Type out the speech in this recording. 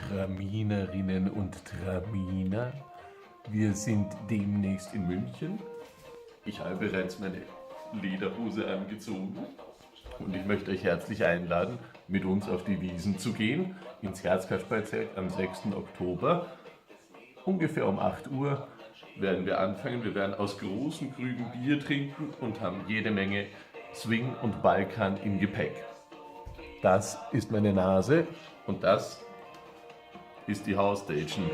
Traminerinnen und Traminer, wir sind demnächst in München. Ich habe bereits meine Lederhose angezogen und ich möchte euch herzlich einladen, mit uns auf die Wiesn zu gehen, ins Herzkasperlzelt am 6. Oktober. Ungefähr um 8 Uhr werden wir anfangen. Wir werden aus großen Krügen Bier trinken und haben jede Menge Swing und Balkan im Gepäck. Das ist meine Nase und das ist die Hausstation.